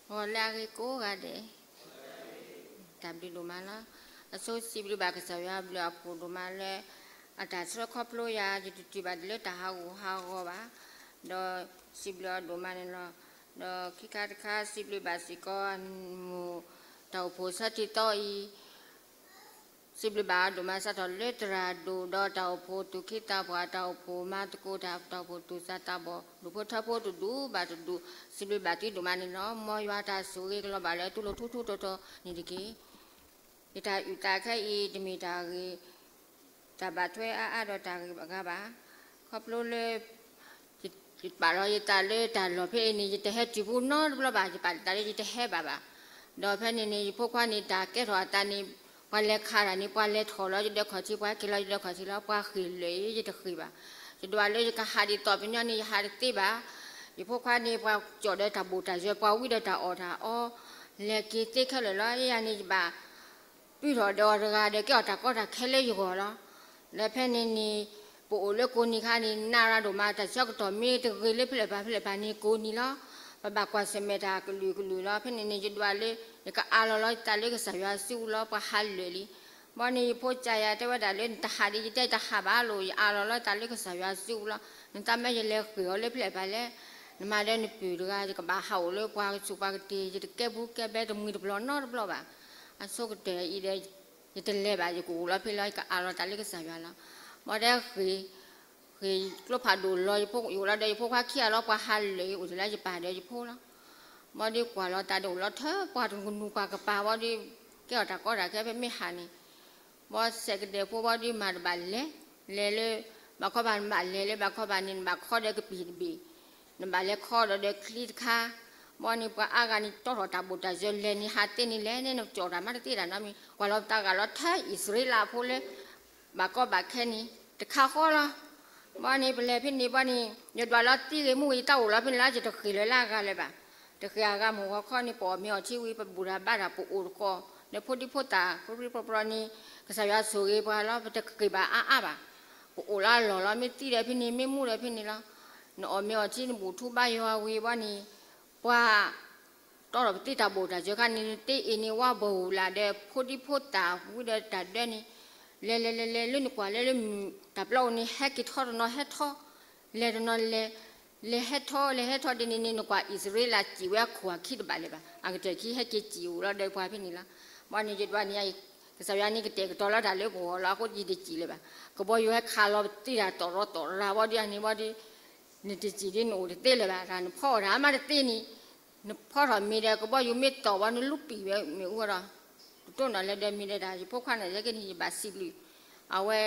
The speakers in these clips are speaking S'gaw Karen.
ဂီၤလၢအဂ့ၤကိးဂၤဒဲး, တၢ်ဘျုးဒိၣ်မးလီၤ. အဆိစံးဘျုးဘၣ်ကစၢ်ယွၤအဘျုးအဖှိၣ်ဒိၣ်မးလၢ အတၢ်ဆှၢခီဖျိယၤ ယတတုၤဘၣ်တလၢတၢ်ဟးဂူာ်ဟးဂီၤဘၣ်, ဒီးစံးဘျုးအီၤဒိၣ်မးန့ၣ်လီၤ. ဒီးခံခါတခါစံးဘျုးဘၣ်စ့ၢ်ကီး မိၢ်တၢ်အိၣ်ဖှိၣ်ဆၢထံသီအံၤ စံးဘျုးဘၣ်အီၤဒိၣ်မး စးထီၣ်လၢသရၣ်ဒိၣ်ဒီးတၢ်အိၣ်ဖှိၣ်သူၣ်က့သးပှၢ် တၢ်အိၣ်ဖှိၣ်မၤသကိးတၢ် တၢ်အိၣ်ဖှိၣ်သူၣ်စၢ်သးဘီၣ် ဒူၣ်ဖိထၢဖိတဒူၣ်ဘၣ်တဒူၣ် စံးဘျုးဘၣ်သုဒိၣ်မးန့ၣ်လီၤ. မ်ယွၤတၢ်ဆိၣ်ဂ့ၤကလီၤဘၣ်လၢသုလိၤထူထူတီတီန့ၣ်တက့ၢ်. ယတၢ်အုၣ်သးခဲအံၤ တမ့ၢ်တၢ်ဂ့ၤ တၢ်ဘၣ်ထွဲအါအါဒီးတၢ်ဂ့ၤအဂၤဘၣ်. ခီဖျိလၢ ယပာ်လီၤယသးလၢတၢ်လီၢ်ဖဲအံၤန့ၣ် ယတဟဲတုၤဖဲနီတဘျီဘၣ်, ယပာ်လီၤသးလၢယတဟဲဘၣ်ဘၣ်. ဒီးဖဲန့ၣ်န့ၣ် ယဖိခွါန့ၣ် တၢ်ကဲထီၣ်အသးန့ၣ် ပှၤလဲၤခးတၢ်န့ၣ် ပှၤလဲၤထီၣ်လီၤယဒၢးခီၣ်ထံး ပှၤဟဲက့ၤလီၤယဒၢးခီၣ်ထံးလီၤ, ပှၤဃ့ၢ်လၢာ်အံၤ ယတဃ့ၢ်ဘၣ်. ယဒွးလၢယကဟးဒ်သိးပညီန့ၣ် ယဟးတသ့ဘၣ်. ယဖိခွါန့ၣ် ပှၤကၠီၣ်ဒီးတၢ်ဘိၣ်တၢ်ယၢၤ ပှၤဝံဒီးတၢ်အီၣ်တၢ်အီ လဲၤက့ၤသ့ခဲလၢာ်လီၤ. ယၤန့ၣ်ယဘၣ် ပုၢ်ထီၣ်ဒီးအီၤတဂၤဒီး ကဲအီၤတၢ်ကီတၢ်ခဲလၢယဂီၢ်လီၤ. ဒီးဖဲန့ၣ်န့ၣ် ပအိၣ်လၢကိးနံၤခါန့ၣ် နးရၤဒိၣ်မး တၢ်ဆၢကတီၢ်မ့ၢ်တဂ့ၤလၢဖဲလဲၣ်ပၤဖဲလဲၣ်ပၤန့ၣ် ကိးနံၤလီၤ. ပဘၣ်ကွၢ်ဆၢၣ်မဲာ်တၢ်ကလုာ်ကလုာ်လီၤ. ဖဲန့ၣ်န့ၣ် ယဒွးလၢ ယကအးလီၤလီၤယသးလၢကစၢ်ယွၤစုပူၤလီၤ, ပှၤဟးလၢာ်လံ. ဘီန့ၣ် ယဖိကၢ်ယၤတဲဝဲဒၣ်လၢ နတဟးဒံး ယတဲတဟးဘၣ်လိာ်, ယအးလီၤလီၤယသးလၢကစၢ်ယွၤစုပူၤလီၤ. နတၢ်မ့ၢ်ယလဲၤဃ့ၢ်အီၤလၢဖဲလဲၣ်ပၤလဲၣ်, နမၤဒီးနပုၢ်တဂၤ ယကဘၣ်ဟးအိၣ်လၢပှၤကဆူးပှၤကတ့ၢ်, ယတကဲဘူးကဲဘဲတမှံၤတပျီၤနီတဘျီဘၣ်. အဆိကတၢၢ်အံၤဒီး ယတလဲၤဘၣ်, ယကအိၣ်လီၤဖဲလီၤ, ယကအးလီၤသးလၢကစၢ်ယွၤလီၤ. ဘီဒီး ဃ့ၢ်ကျိဖးဒိၣ်လီၤ, ယအိၣ်လီၤဒီးယဖိခွါခံဂၤလီၤ, ပှၤဟးလၢာ်အံၤ အိၣ်တ့ၢ်လၢယပၢ်ဒီးယဖိလီၤ. ဘီဒီးကွၢ်လီၤသးဒီးအိၣ်လီၤထၢပှၤတကနူၤပှၤကပၤ, ဘီဒီး ကဲအီၤတၢ်ကီတၢ်ခဲဖဲမ့ၢ်ဟးန့ၣ်, ဘီစဲးကဒဲးဖိ ဘီဒီးမၤတဘၣ်လဲၤ, လဲၤလၢ ဘၣ်ခီဘၣ် နဘၣ်လဲၤလၢဘၣ်ခီဘၣ်န့ၣ် နဘၣ်ခီဒီးကပံာ်တဘ့ၣ်, နဘၣ်လဲၤခီဒီးဒီးချံတခါ, ဘီန့ၣ်ပှၤအါဂၤန့ၣ် တီထီၣ်တၢ်ဘိၣ်တၢ်ယၢၤလဲၤန့ၣ် ဟးသ့န့ၣ်လဲၤန့ၣ် နကၠီၣ်တၢ်မးတသ့တၢ်နီတမံၤ, ကွၢ်လီၤပသးဂာ်လီၤထၢအံၣ်စရ့လးဖိလၢ ဘၣ်ကီဘၣ်ခဲန့ၣ် တခါဃီလီၤ. ဘီန့ၣ်ပလဲၤဖဲန့ၣ်ဘီန့ၣ် ယဒွးလီၤသံဂ့ၤမူဂ့ၤ ယတၢ်အိၣ်လီၤဖဲန့ၣ်လီၤ, ယတဃ့ၢ်လၢၤလၢအဂၤလၢၤဘၣ်. တဃ့ၢ်အဂၤမုၢ်ဂီၤခီန့ၣ် ပအီၣ်မ့ၤအီထံဝံၤ ပဘူၣ်တၢ်ဘါတၢ် ပအိၣ်တကိး ဒီးဖိဒံဖိသၣ် ပပြံပြပြန့ၣ် ကစၢ်ယွၤဆိၣ်ဂ့ၤပှၤလီၤ, ပတဃ့ၢ်ဘၣ်အါအါဘၣ်. ပအိၣ်လၢအလီၢ်လီၤ, မ့ၢ်သံဒီးဖဲန့ၣ် မ့ၢ်မူဒီးဖဲန့ၣ်လီၤ. နအီၣ်မ့ၤအီထံ နဘူၣ်ထူဘါယွၤဝံၤဘီန့ၣ် ပှၤ တီထီၣ်ပသ့တၢ်ဘိၣ်တၢ်စၢၤခါန့ၣ် နတ့အ့ၣ်န့ၣ် ဝါဘီၣ်ဟူးလၢ်ဒီး ဖိဒံဖိသၣ်ဝံၤဒီးတၢ်ဒၢန့ၣ် လဲၤလဲၤလဲၤလဲၤလၢနကွၢ်လၢလၢ တၢ်ပျီအိၣ်န့ၣ် ဟဲက့ၤထီတနီၤဟဲထီ, လဲၤတနီၤလဲၤ, လဲၤဟဲထီ လဲၤဟဲထီဒ်န့ၣ်န့ၣ် နကွၢ်အံၣ်စရ့လးစံၣ်ဝဲအခိၣ်အခံတဘၣ်လၢၤဘၣ်, အကတၢၢ်ခံဟဲက့ၤစံၣ်အိၣ်လီၤဒီးပှၤဖဲန့ၣ်လီၤ. ဘီန့ၣ်ယဒွးန့ၣ် ကစၢ်ယွၤန့ၣ်ကတဲာ်ကတီၤလီၤတၢ်လၢပဂီၢ်လီၤ, အဃိယတစံၣ်လၢၤဘၣ်. ကဘီယူၤဟဲခးလီၤပသ့တၢ်တီၢ်ရီတီၢ်ရၤဘီဒ်န့ၣ်ဘီဒီး နတစံၣ်ဒ်နအိၣ်တသ့လၢၤဘၣ်, တၢ်နဖီအီၣ်တၢ်မးတသ့န့ၣ် နဖီထီၣ်မ့ၤဒီး ကဘီယူၤမ့ၢ်တီၢ်ဘီ နလူပံာ်ဝဲမ့ၣ်အူဒီး တတိၢ်နီၣ်လဲၤဒီးမ့ၤဒီးတၢ် ယဖိခွါန့ၣ် ယဲက့န့ၣ် ယဘၣ်စံးဘျုး အဝဲ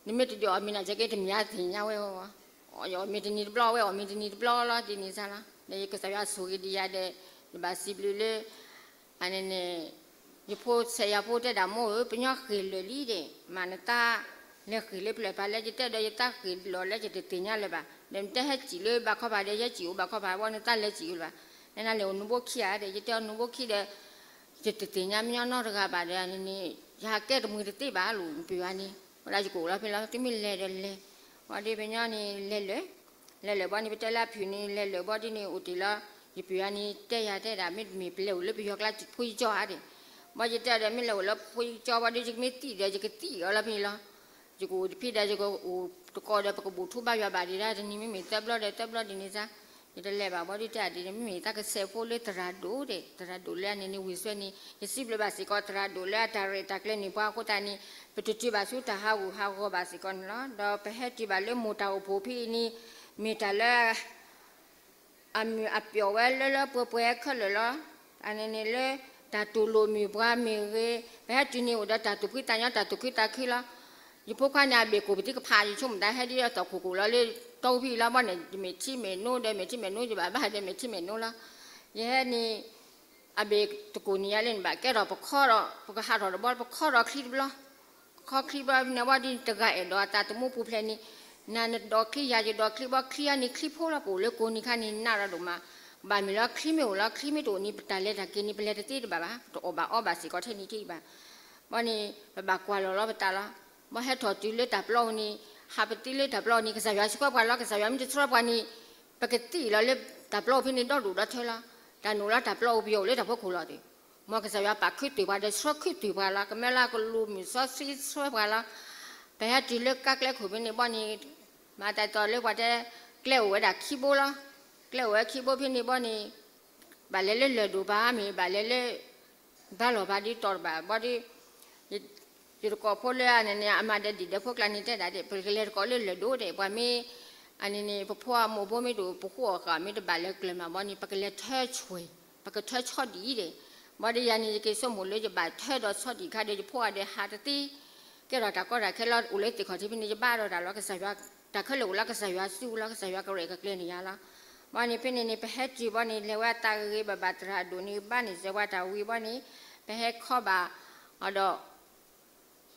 နမ့ၢ်တဒုးအီၣ်မ့ၤန့ၣ် ယဲက့တမ့ၢ်အသ့ၣ်ညါဝဲ, ယအီၣ်မ့ၤတနံၤတဘျီ အဝဲအီၣ်မ့ၤတနံၤတဘျီလီၤ ဒ်န့ၣ်စ့ၢ်လီၤ. ဒီးယကစၢ်ယွၤဆိၣ်ဂ့ၤဒံးယၤဒီး ယဘၣ်စံးဘျုးလၢ အန့ၣ်န့ၣ် ယဖိဆဲးယၤဖိတဲဒၣ် မိၢ်ဧၢ ပညီဃ့ၢ်လၢာ်လံဒီး မ့ၢ်နသးလဲၤဃ့ၢ်လၢပျၢၤပၤလဲၣ်, ယတဲဒီးယသးဃ့ၢ်လီၤလၢယတသ့ၣ်ညါလၢၤဘၣ်, ဒီးနတဲဟဲစံၣ်လၢဘၣ်ခီဘၣ်ဒီး ယဟဲစံၣ်အိၣ်ဘၣ်ခီဘၣ် ဘီနသးလဲၤစံၣ်အိၣ်လၢၤဘၣ်, နနၤလဲၤအိၣ်နူဘိခံဂၤဒီး ယတဲအီၤနူဘိခံဒီး ယတသ့ၣ်ညါမညီနီတဂၤဘၣ်ဒီးန့ၣ်န့ၣ် ယဟးကဲတမှံၤတသ့ဘၣ်လိာ် နပၢၤအၤန့ၣ် ဝဲဒၣ်ယကအိၣ်လီၤဖဲလီၤ သုမ့ၢ်လဲၤဒီးလဲၤ, ဝံၤဒီးပညီန့ၣ်လဲၤလၢာ်, လဲၤလၢာ်ဘီန့ၣ် ပတဲလၢအဖုၣ်န့ၣ် လဲၤလၢာ်ဘီဒ်န့ၣ် အိၣ်တ့ၢ်လီၤ, ယပၢၤအၤန့ၣ် တဲယၤတဲဒၣ် မ့တမ့ၢ်ပလဲၤအိၣ်လၢပယီၤကျါ ဖိယကၠီဧါဒီး, ဘီယတဲဒီးမ့ၢ်လဲၤအိၣ်လၢဖိယကၠီဘီဒီး ယကမ့ၢ်သံၣ်ဒီး ယကသံၣ်အီၤလီၤဖဲန့ၣ်လီၤ. ယကအိၣ်တဖဲဒီး ယကအိၣ်တကိးဒီး ပကဘူၣ်ထူဘါယွၤဘၣ်ဒံးဒၣ် တနံၤမ့မ့ၢ်သၢဘျီဒီးသၢဘျီဒ်န့ၣ်စ့ၢ်, ယတလဲၤဘၣ်ဘီဒ်တဲအဒ်န့ၣ် မ့မ့ၢ်သးကစဲးဖိလၢသရၣ်ဒိၣ်ဒီး သရၣ်ဒိၣ်လၢအန့ၣ်န့ၣ် ဝံၤစွဲန့ၣ် ယစံးဘျုးဘၣ်စ့ၢ်ကီးသရၣ်ဒိၣ်လၢအတၢ်ရဲၣ်တၢ်ကျဲၤန့ၢ်ပှၤအဃိသတးန့ၣ် ပတတုၤဘၣ်ဆူတၢ်ဟးဂူာ်ဟးဂီၤဘၣ်စ့ၢ်ကီးန့ၣ်လီၤ. ဒီးပဟဲတုၤဘၣ်လၢမိၢ်တၢ်အိၣ်ဖှိၣ်ဖဲအံၤန့ၣ် မ့ၢ်တၢ်လၢ အမုာ်အပျီၢ်ဝဲလၢလၢပှဲၤပှဲၤခဲလၢာ်လီၤ. အန့ၣ်န့ၣ်လၢ တၢ်တူၢ်လိာ်မုၢ်ပှၤမ့ၢ်ဂ့ၤ, ပဟဲတုၤန့ၣ်အိၣ်ဒီးတၢ်သူၣ်ဖှံသးညီ တၢ်သူၣ်ခုသးခုလီၤ. ယဖိခွါန့ၣ် အဘ့ၣ်ကိၣ်ပသံကဖး ယဆိကမိၣ်သးဟဲဒ်သိးခိၣ်ကိၣ်လီၤလၢတီဖံလီၤဘီန့ၣ် ယမဲာ်ထံမဲာ်နိဒီး မဲာ်ထံမဲာ်နိ ယဘၣ်ဘၣ်ဒီးမဲာ်ထံမဲာ်နိလီၤ. ယဟဲန့ၣ် အဘ့ၣ်တကိၣ်န့ၣ်ယၤလၢန့ၣ်ဘၣ် ကဲထီၣ်ပခီဒီး ပကဟးထီၣ်တဘီ ပခီဒီးချံတဘျီ ခီချံဘျီန့ၣ်ဝံၤဒီး တဂၤအဲၣ်ဒိးအသးသမူပူၤဖျဲးန့ၣ် နၤနဒိးချံယၤယဒိးချံဘီ ချံအါန့ၣ်ချံဖိလီၤ ပအိၣ်လၢကိးနံၤခါန့ၣ် နးရၤဒိၣ်မး ဘၣ်မ့ၢ်လီၤချံမ့ၢ်အိၣ်လီၤ ချံမ့ၢ်တအိၣ်န့ၣ် ပတၢ်လဲၤတၢ်က့ၤန့ၣ် ပလဲၤတသ့တဘၣ်ဘၣ် ပတအီၣ်ဘၣ်အီဘၣ်စ့ၢ်ကီးထဲန့ၣ်က့ၤဘၣ် ဘီန့ၣ် ပဘၣ်ကွၢ်လီၤလီၤပသးလီၤ ဘီဟဲထီၣ်တုၤလၢတၢ်ပျီန့ၣ် ဟးပသ့လၢတၢ်ပျီန့ၣ် ကစၢ်ယွၤဆှၢပှၤလီၤ ကစၢ်ယွၤမ့ၢ်တဆှၢပှၤန့ၣ် ပကသံၣ်လီၤလၢတၢ်ပျီဖဲန့ၣ်ဒီဒူၣ်ဒီထၢလီၤ တၢ်နုာ်လီၤတၢ်ပျီအိၣ်ပယီၤအိၣ်လၢတၢ်ဖီခိၣ်လီၤတ့ၢ်, မ်ကစၢ်ယွၤပာ်ခုးတုာ်ပှၤဒီးဆှၢခုးတုာ်ပှၤလီၤ, ကမၢလၢကလူးမုၢ်စီဆှံဆှၢပှၤလီၤ. ပဟဲတုၤလၢကါကျဲခိၣ်ဖဲန့ၣ်ဘီန့ၣ်, မၤတၢ်တီၢ်လၢပှၤတဲ, ကျဲအိၣ်ဝဲဒၣ်ခံဘိလီၤ. ကျဲအိၣ်ဝဲခံဘိဖဲန့ၣ်ဘီန့ၣ်, ဘၣ်လဲၤလၢလၢၢ်ဒိၣ်ဘၣ်မ့ၢ် ဘၣ်လဲၤလၢ ဘါလီၢ်ဘၣ်ဒ်တီၤတဘၣ်ဘီဒ် ယတကိးဖိလၢအန့ၣ်န့ၣ် အမၤဒီးဒံၣ်ဒီးဖိကျါန့ၣ်တဲဒၣ်ဒဲး ပကလဲၤတကိးလၢလၢၢ်ဒိၣ်ဒဲး ပှၤမ့ၢ် အန့ၣ်န့ၣ် ပဖိအမိၢ်ဘိမ့ၢ်တအိၣ် ပဃိအီၤဃာ်မ့ၢ်တဘၣ်လဲၤကျၢၤမးဘီန့ၣ် ပကလဲၤထၢဆွဲ, ပကထၢဆီဒံၣ်ဒဲး. ဘီဒ်ယၤန့ၣ် ယက့ၤဆိကမိၣ်လၢယဘၣ်ထၢဒီးဆီဒံၣ်ခါဒီး ယဖိအဒီးဟးတသ့, ကဲထီၣ်တၢ်ကီတၢ်ခဲလီၤ အိၣ်လၢသ့ၣ်ခီၣ်ထံးဖဲန့ၣ် ယဘၣ်ဒီးတၢ်လီၤ ကစၢ်ယွၤ, တၢ်ခဲလၢာ်အိၣ်လၢကစၢ်ယွၤစုပူၤလီၤ ကစၢ်ယွၤကရဲၣ်ကကျဲၤန့ၢ်ယၤလီၤ. ဘီန့ၣ်ဖဲန့ၣ်န့ၣ် ပဟဲတုၤဘီန့ၣ် လဲၤဝဲအသးဂ့ၤဂ့ၤဘၣ်ဘၣ် သရၣ်ဒိၣ်န့ၣ် ဘၣ်န့ၢ်စၢၤပှၤတၢ်ဝံၤဘီန့ၣ်, ပဟဲခီဘၣ်အီၤဒီး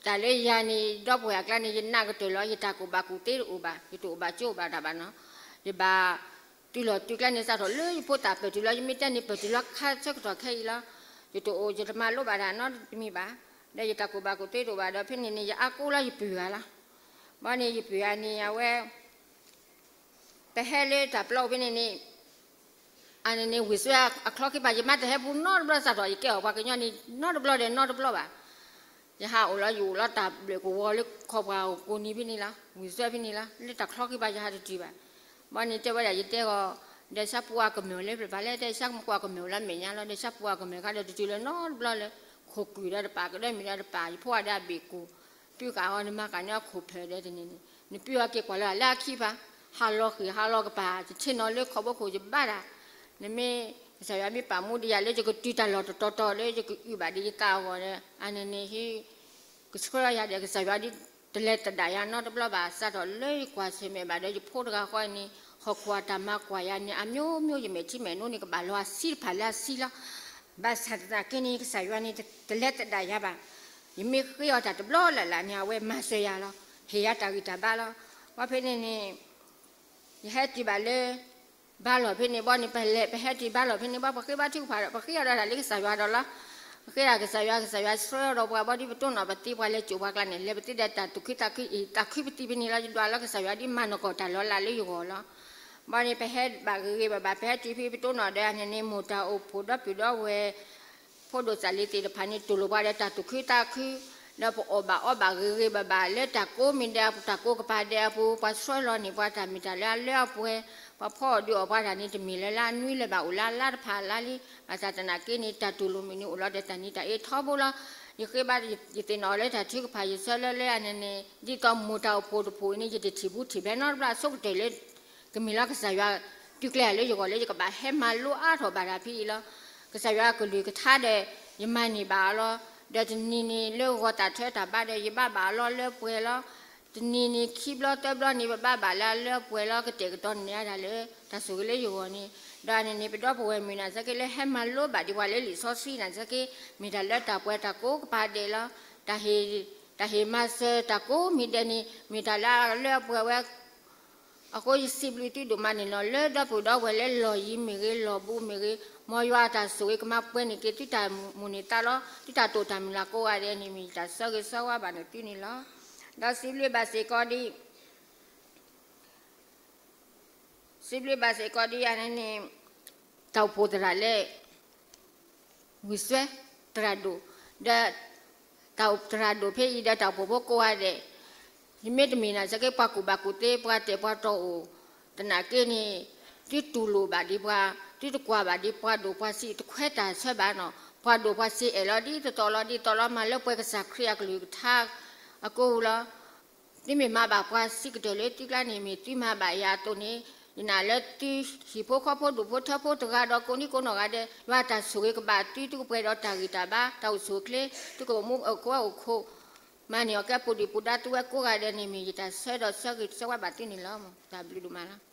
တၢ်လၢယၤန့ၣ် ဒီပုၢ်ဝဲၢ်အကျါန့ၣ် ယနးကတၢၢ်လီၤ ယတၢ်ကူၣ်ဘၣ်ကူၣ်သ့တအိၣ်ဘၣ် ယတအိၣ်ဘၣ်ကၠိဘၣ်တၢ်ဘၣ်နီၤ, ယဘၣ်တုၤလီၤတုၤကျါန့ၣ် စးထီၣ်လၢယဖိသၣ်ပၢၢ်တုၤလီၤ ယမ့ၢ်တဲန့ၣ် ပၢၢ်တုၤလီၤခါဆၢကတီၢ်ခဲအံၤလီၤ. ယတအိၣ် ယတမၤလိဘၣ်တၢ်နီတမံၤဘၣ်, ဒီးယတၢ်ကူၣ်ဘၣ်ကူၣ်သ့တအိၣ်ဘၣ်ဒီး ဖဲန့ၣ်န့ၣ် ယအါကိးလီၤ ယပုၢ်ဂၤလီၤ. ဘီန့ၣ် ယပုၢ်ဂၤန့ၣ် အဝဲ ပဟဲလၢတၢ်ပျီအိၣ်ဖဲန့ၣ်န့ၣ်, အန့ၣ်န့ၣ် ဝံၢ်စွဲအချီခံပၤ ယမါတဟဲပူၤနီတဘျီ စးထီၣ်ယကဲအီၤပှၤကညီန့ၣ် နီတဘျီဒီးနီတဘျီဘၣ်. ယဟးအိၣ်လီၤ ယအိၣ်လီၤတၢ်ဘျုးကဝီၤလၢခီပှၤအိၣ်ကိးနံၤဖဲန့ၣ်လီၤ ဝံၢ်စွဲဖဲန့ၣ်လီၤ လၢတၢ်ချီခံပၤယဟးတတုၤဘၣ်. ဘီန့ၣ်တဲဝဲဒၣ်ယတဲအီၤ, ဒီးဆၢပူအကမၢၢ်လၢပျၢၤပၤလဲၣ် တဲဆၢပူအကမၢၢ်လၢမဲာ်ညါလီၤ ဒီးဆၢပူအကမၢၢ်ခါဒီးတတုၤလၢနီတဘျီလၢ ခိၣ်ကုၢ်ဒီးတပာ် ကဒၢမံၤဒီးတပာ် ယဖိအဒီးအဘ့ၣ်ကူၣ် တုၤဃာ်အီၤ နမၤကၣ်န့ၢ်အခိၣ်ဖၢၣ်ဒီးတန့ၣ်န့ၣ် နပုၢ်အီၤက့ၤကွၢ်လၢလၢအခံပၤ, ဟးလီၤဃံၤဟးလီၤကပၤ ယဆ့ၣ်နီၤလၢခီဘိခိၣ်ယဘၣ်ဒၣ်, နမ့ၢ် ကစၢ်ယွၤမ့ၢ်ပာ်မူဒံးယၤလၢယကတုၤတၢ်လီၢ်တတီၤတီၤလၢယကအုၣ်ဘၣ်ဒံးယသးအဂီၢ်ဒီး အန့ၣ်န့ၣ်ဟံး ကဆှၢယၤဒီးကစၢ်ယွၤဒ်တလဲၤသဒၣ်ယၤနီတဘျီဘၣ် စးထီၣ်လၢယကွၢ်ဆၢၣ်မဲာ်ဘၣ်ဒီးယဖိတဂၤဃီအံၤန့ၣ် ဟီၣ်ခိၣ်အတၢ်မၤကွၢ်ယၤန့ၣ် အမျိုးမျိုး ယမဲာ်ထံမဲာ်နိန့ၣ် ကဘၣ်လီၤအဆံတဖၣ်လၢအဆံလီၤ. ဘၣ်ဆၣ်သနာ်က့န့ၣ် ကစၢ်ယွၤန့ၣ် တလဲၤသဒၣ်ယၤဘၣ်. ယမ့ၢ်ဃ့အီၤတၢ်တဘျီလၢ်လၢ်န့ၣ် အဝဲမၤစၢၤယၤလီၤ. ဟ့ၣ်ယၤတၢ်ဂံၢ်တၢ်ဘါလီၤ. ဝဲဖဲန့ၣ်န့ၣ် ယဟဲတုၤဘၣ်လၢ ဘါလီၢ်ဖဲန့ၣ်ဘီန့ၣ် ပလဲၤပဟဲတုၤဘါလီၢ်ဖဲန့ၣ်ဘီ ပဃ့ဘါထုကဖၣ်ဒီး ပဃ့အီၤဒီးတၢ်လၢကစၢ်ယွၤဒီးလီၤ. ပဃ့ဒၣ်ကစၢ်ယွၤ ကစၢ်ယွၤဆှၢဒီးပှၤဘီဒ်ပတိၢ်နီၣ်ပသံ ပှၤလဲၤစိာ်ပှၤကျါန့ၣ် လဲၤပသံဒီးတၢ်သူၣ်ခုသးခုအံၤ သးခုပသံဖဲန့ၣ်လီၤ. ယဒွးလီၤကစၢ်ယွၤဒ်မၤနီၢ်ကီၢ်တၢ်လီၤလးလၢယဂီၢ်လီၤ. ဘီန့ၣ် ပဟဲဘၣ်ဂ့ၤဂ့ၤဘၣ်ဘၣ် ပဟဲတုၤဖဲပတိၢ်နီၣ်ဒီးန့ၣ်န့ၣ် မိၢ်တၢ်အိၣ်ဖှိၣ်ဒီပုၢ်ဒီဝဲၢ် ဖိဒိၣ်စၢ်လံၤသ့ၣ်တဖၣ်န့ၣ် တူၢ်လိာ်ပှၤဒီးတၢ်သူၣ်ခုသးခု ဒီးပအီၣ်ဘၣ်အီဘၣ်ဂ့ၤဂ့ၤဘၣ်ဘၣ် လၢတၢ်ကိးမံၤဒဲးအပူၤ တၢ်ကိးကပၤဒဲးအပူၤ ပှၤဆှၢလီၤန့ၢ်ပှၤတၢ်မ့ၢ်တၢ်လၢအလၢအပှဲၤ ပှၤဖီအီၣ်ဒုးအီၣ်ပှၤတၢ်န့ၣ် တမ့ၢ်လၢလၢအနွံလၢၤဘၣ် အိၣ်လၢအလါတဖၣ်အလါလံ. ဘၣ်ဆၣ်သနာ်က့န့ၣ် တၢ်တူၢ်လိာ်မုာ်န့ၣ် အိၣ်လီၤဒီးတၢ်နံၤတၢ်အ့ထီဘိလီၤ. ယဃ့ဘါယသ့ၣ်နီၣ်လၢတၢ်ထုကဖၣ် ယဆၢလၢလၢအန့ၣ်န့ၣ် ဒ်သိးမိၢ်တၢ်အိၣ်ဖှိၣ်တဖှိၣ်အံၤန့ၣ် ယတထံၣ်ဘူးထံၣ်ဘဲနီတဘျီ အဆိကတၢၢ်လၢ ကမ့ၢ်လီၤကစၢ်ယွၤ တုၤကျဲလၢယဂီၢ်လၢ ယကဘၣ်ဟဲမၤလိအါထီၣ်ဘၣ်တၢ်ဖဲအံၤလီၤ. ကစၢ်ယွၤအကလုၢ်ကထါဒီး ယမၤန့ၢ်ဘၣ်အီၤလီၤ. ဒီးတနံၤန့ၣ်လၢဂီၤသးထၢတၢ်ဘါဒီး ယဘၣ်ဘၣ်အီၤလီၤလၢပှဲၤလီၤ. တနံၤန့ၣ်ခံဘျီသၢဘျီန့ၣ် ပဘၣ်ဘၣ်လၢအလၢအပှဲၤလီၤ ကတဲာ်ကတီၤန့ၢ်အတၢ်လၢ တၢ်ဆိၣ်ဂ့ၤလၢယဂီၢ်န့ၣ်. ဒီးန့ၣ်န့ၣ် ပဒီပုၢ်ဝဲၢ်မုၣ်နာ်သက့လၢဟဲမၤလိဘၣ်ဒံးပှၤလၢလံာ်စီဆှံနာ်သက့ မ့ၢ်တၢ်လၢတၢ်ပှဲၤတၢ်ကိးကပၤဒဲးလီၤ. တၢ်ဟ့ၣ်မၤစၢၤတၢ်ကိးမံၤဒဲးန့ၣ် မ့ၢ်တၢ်လၢအလၢအပှဲၤဝဲ အဃိယစံးဘျုးသုဒိၣ်မးန့ၣ်လီၤ. လၢဒီပုၢ်ဒီဝဲၢ်လၢလီၢ်ယံၤမ့ၢ်ဂ့ၤ လီၢ်ဘူးမ့ၢ်ဂ့ၤ, မ်ယွၤအတၢ်ဆိၣ်ဂ့ၤကမၤပှဲၤန့ၢ်က့ၤသုတၢ်မိၣ်န့ၢ်သးလီ သုတၢ်တိာ်တၢ်မုၢ်လၢ်ကိးဂၤဒဲးန့ၣ် မ့ၢ်ယတၢ်ဆၢဂ့ၤဆၢဝါဘၣ်န့ၢ်သုန့ၣ်လီၤ. ဒီးစံးဘျုးဘၣ်စ့ၢ်ကီးဒ် စံးဘျုးဘၣ်စ့ၢ်ကီးဒ်အံၤန့ၣ် တၢ်အိၣ်ဖှိၣ်သရၣ်လၢ ဝံၢ်စွဲ သရၣ်ဒိၣ် ဒီး တၢ်အိၣ်သရၣ်ဒိၣ်ဖဲအံၤဒီးတၢ်အိၣ်ဖှိၣ်ဖိကိးဂၤဒဲး, ယမ့ၢ်တမ့ၢ်နာ်သက့ ပှၤကူၣ်ဘၣ်ကူၣ်သ့ ပှၤတဲာ်ပှၤတီၢ်အိၣ် သနာ်က့န့ၣ် သုတူၢ်လိာ်ဘၣ်ဒံးပှၤ, သုတကွၢ်ဘၣ်ဒံးပှၤဒိၣ်ပှၤဆံး တခွဲးတၢ်ဆၢဘၣ်နီၤ, ပှၤဒိၣ်ပှၤဆံးအဲၣ်လီၤဒ်သိးသိးလီၤ ဒ်သိးလီၤမၤလၢပှဲၤကစၢ်ခရံာ်အကလုၢ်ကထါအကိၢ်လီၤ. သုမ့ၢ်မၤဘၣ်ပှၤစံးကတၢၢ်လၢသုကျါန့ၣ် မ့ၢ်သုမၤဘၣ်ယၤအသိးန့ၣ်, ယနာ်လၢသုဟံၣ်ဖိဃီဖိဒူၣ်ဖိထၢဖိတဂၤဒီးကိးနံကိးနီၢ်ဂၤဒဲး ယွၤတၢ်ဆိၣ်ဂ့ၤကဘၣ်သု သုကပှဲၤဒီးတၢ်ဂံၢ်တၢ်ဘါ တၢ်အိၣ်ဆူၣ်အိၣ်ချ့ သုကအိၣ်မူအိၣ်ခိး မၤန့ၢ်အီၣ်ကဲပူၤဒံးပူၤဒါသုဝဲကိးဂၤဒဲးန့ၣ် မ့ၢ်ယတၢ်ဆၢဒီးဆၢဂ့ၤဆၢဝါဘၣ်သုန့ၣ်လီၤ. တၢ်ဘျုးဒိၣ်မးလီၤ.